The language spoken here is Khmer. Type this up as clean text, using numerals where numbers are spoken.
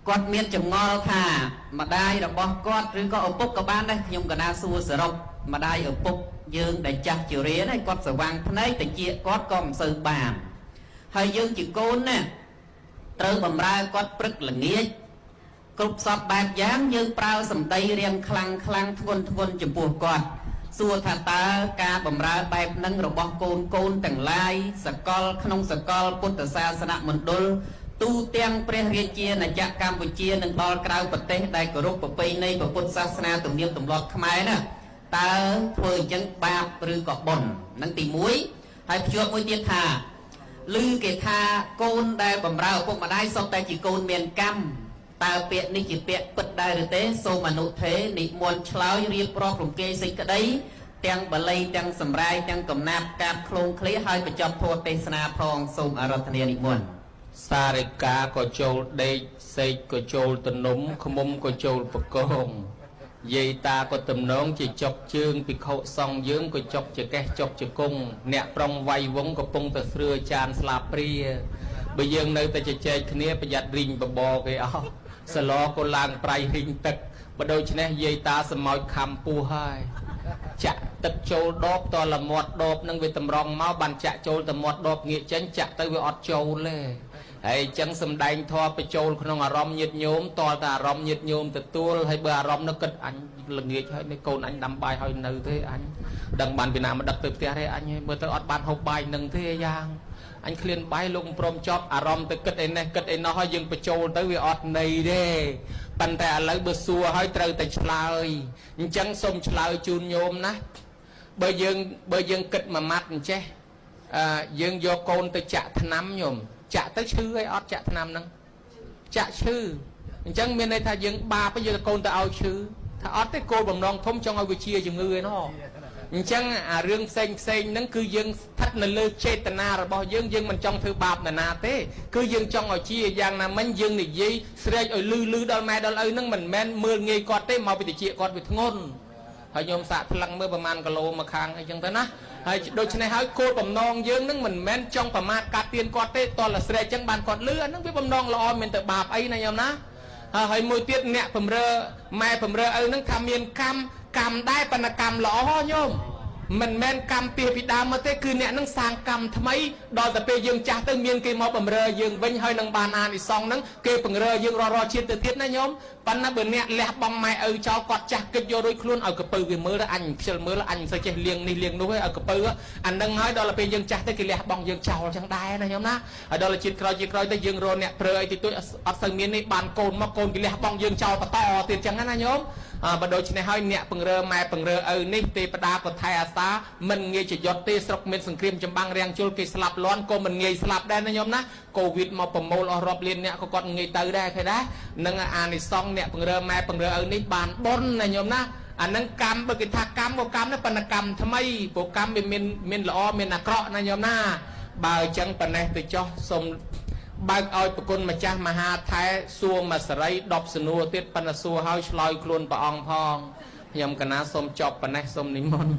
គាត់មានចម្ងល់ថាម្ដាយរបស់គាត់ឬក៏ឪពុកក៏បានដែរខ្ញុំកណាសួរសរុបម្ដាយឪពុកយើងដែលចាស់ជរាណាគាត់ស្វាងភ្នែកតិចគាត់ក៏មិនសូវបានហើយយើងជាកូនណាត្រូវបំរើគាត់ព្រឹកល្ងាចគ្រប់សពបែបយ៉ាងយើងប្រើសម្ដីរៀងខ្លាំងខ្លាំងធ្ងន់ធ្ងរចំពោះគាត់សួរថាតើការបំរើបែបនឹងរបស់កូនកូនទាំងឡាយសកលក្នុងសកលពុទ្ធសាសនមណ្ឌលទូទាំងព្រះរាជាណាចក្រកម្ពុជានិងដល់ក្រៅប្រទេសដែលគោរពប្រពៃណីពុទ្ធសាសនាទំនៀមទម្លាប់ខ្មែរណាតើធ្វើអញ្ចឹងបាបឬក៏បុណ្យនឹងទី1ហើយភ្ជាប់មួយទៀតថាឮគេថាកូនដែលបំរើឪពុកម្ដាយសុទ្ធតែជាកូនមានកម្មតើពាក្យនេះជាពាក្យពិតដែរឬទេសូមអនុថេនិមន្តឆ្លើយរៀបរាប់រំគេសេចក្តីទាំងបាលីទាំងសម្រាយទាំងកំណាព្យកាបឃ្លោងឃ្លាហើយបញ្ចប់ធម៌ទេសនាផងសូមអារាធនានិមន្ត សារិកាក៏ចូលដេកសេកក៏ចូលទំនំខ្មុំក៏ចូលបកងយាយតាក៏ទំនងជាចុកជើងភិក្ខុសង្ឃយើងក៏ចុកជាកេះចុកជាគង់អ្នកប្រុងវាយវងកំពុងតែស្រឿចានស្លាបព្រាបើយើងនៅតែជជែកគ្នាប្រយ័ត្នរីងបបរគេអស់សឡក៏ឡើងប្រៃរីងទឹកបើដូច្នេះយាយតាសម្ោចខំពោះហើយចាក់ទឹកចូលដបតលមាត់ដបនឹងវាតម្រង់មកបានចាក់ចូលតមាត់ដបងាកចេញចាក់ទៅវាអត់ចូលទេហើយអញ្ចឹងសំដែងធម៌បញ្ចូលក្នុងអារម្មណ៍ញាតិញោមតលតែអារម្មណ៍ញាតិញោមទទួលហើយបើអារម្មណ៍នោះគិតអញល្ងាចហើយនេះកូនអញដាំបាយហើយនៅទេអញដឹងបានពីណាមកដឹកទៅផ្ទះទេអញមើលទៅអត់បានហូបបាយនឹងទេយ៉ាងអញឃ្លានបាយលោកព្រមចប់អារម្មណ៍ទៅគិតអីនេះគិតអីនោះហើយយើងបញ្ចូលទៅវាអត់ន័យទេប៉ុន្តែឥឡូវបើសួរហើយត្រូវតែឆ្លើយអញ្ចឹងសូមឆ្លើយជូនញោមណាបើយើងគិតមួយម៉ាត់អញ្ចេះយើងយកកូនទៅចាក់ថ្នាំញោមចាក់ទៅឈឺអីអត់ចាក់ថ្នាំហ្នឹងចាក់ឈឺអញ្ចឹងមានន័យថាយើងបាបយកកូនទៅឲ្យឈឺថាអត់ទេគោលបំណងធំចង់ឲ្យវាជាជំងឺឯណោះអញ្ចឹងអារឿងផ្សេងផ្សេងហ្នឹងគឺយើងស្ថិតនៅលើចេតនារបស់យើងយើងមិនចង់ធ្វើបាបនរណាទេគឺយើងចង់ឲ្យជាយ៉ាងណាមិញយើងនិយាយស្រែកឲ្យលឺលឺដល់ម៉ែដល់ឪហ្នឹងមិនមែនមើលងាយគាត់ទេមកពីតិចគាត់វាធ្ងន់ហើយញោមសាកថ្លឹងមើលប្រហែលគីឡូមកខាងអីចឹងទៅណាហើយដូច្នេះហើយគោលបំណងយើងនឹងមិនមែនចង់ប្រមាថកាត់ទៀនគាត់ទេតលស្រែកចឹងបានគាត់លឺអាហ្នឹងវាបំណងល្អមិនទៅបាបអីណាញោមណាហើយមួយទៀតអ្នកពំរើម៉ែពំរើឪហ្នឹងថាមានកម្មកម្មដែរប៉ុន្តែកម្មល្អញោមមិនមែនកម្មពីពីដើមមកទេគឺអ្នកនឹងសាងកម្មថ្មីដល់ទៅពេលយើងចាស់ទៅមានគេមកបំរើយើងវិញហើយនឹងបានអានិសង្សហ្នឹងគេពង្រើយើងរាល់ជាតិទៅទៀតណាញោមប៉ុន្តែបើអ្នកលះបង់ម៉ែឪចោលគាត់ចាស់គិតយករួចខ្លួនឲ្យកពៅវាមើលអញខ្ជិលមើលអញមិនសូវចេះលៀងនេះលៀងនោះទេឲ្យកពៅអានឹងហើយដល់ទៅពេលយើងចាស់ទៅគេលះបង់យើងចោលចឹងដែរណាញោមណាហើយដល់ជាតិក្រោយជាតិក្រោយទៅយើងរកអ្នកប្រើអីតិចតួចអត់សូវមាននេះបានកូនមកកូនគេលះបង់យើងចោលបន្តទៀតចឹងណាញោមបើដូច្នេះហើយអ្នកពង្រើម៉ែពង្រើឪនេះទេពតាក៏ថែអាសាមិនងាយជាយុទ្ធទេស្រុកមានសង្គ្រាមចម្បាំងរាំងជលគេស្លាប់លាន់ក៏មិនងាយស្លាប់ដែរណាញោមណាកូវីដមកប្រមូលអស់រាប់លានអ្នកក៏គាត់ងាយទៅដែរឃើញដែរនឹងអានិសង្សអ្នកពង្រើម៉ែពង្រើឪនេះបានបុណ្យណាញោមណាអានឹងកម្មបើគេថាកម្មក៏កម្មដែរប៉ុន្តែកម្មថ្មីព្រោះកម្មវាមានល្អមានអាក្រក់ណាញោមណាបើអញ្ចឹងប៉ុណ្ណេះទៅចោះសូមបើកឲ្យប្រគុណម្ចាស់មហាថែសួរមកសរី10សំណួរទៀតប៉ុន្តែសួរហើយឆ្លើយខ្លួនព្រះអង្គផងខ្ញុំកណាសូមចប់ប៉ុណ្ណេះសូមនិមន្ត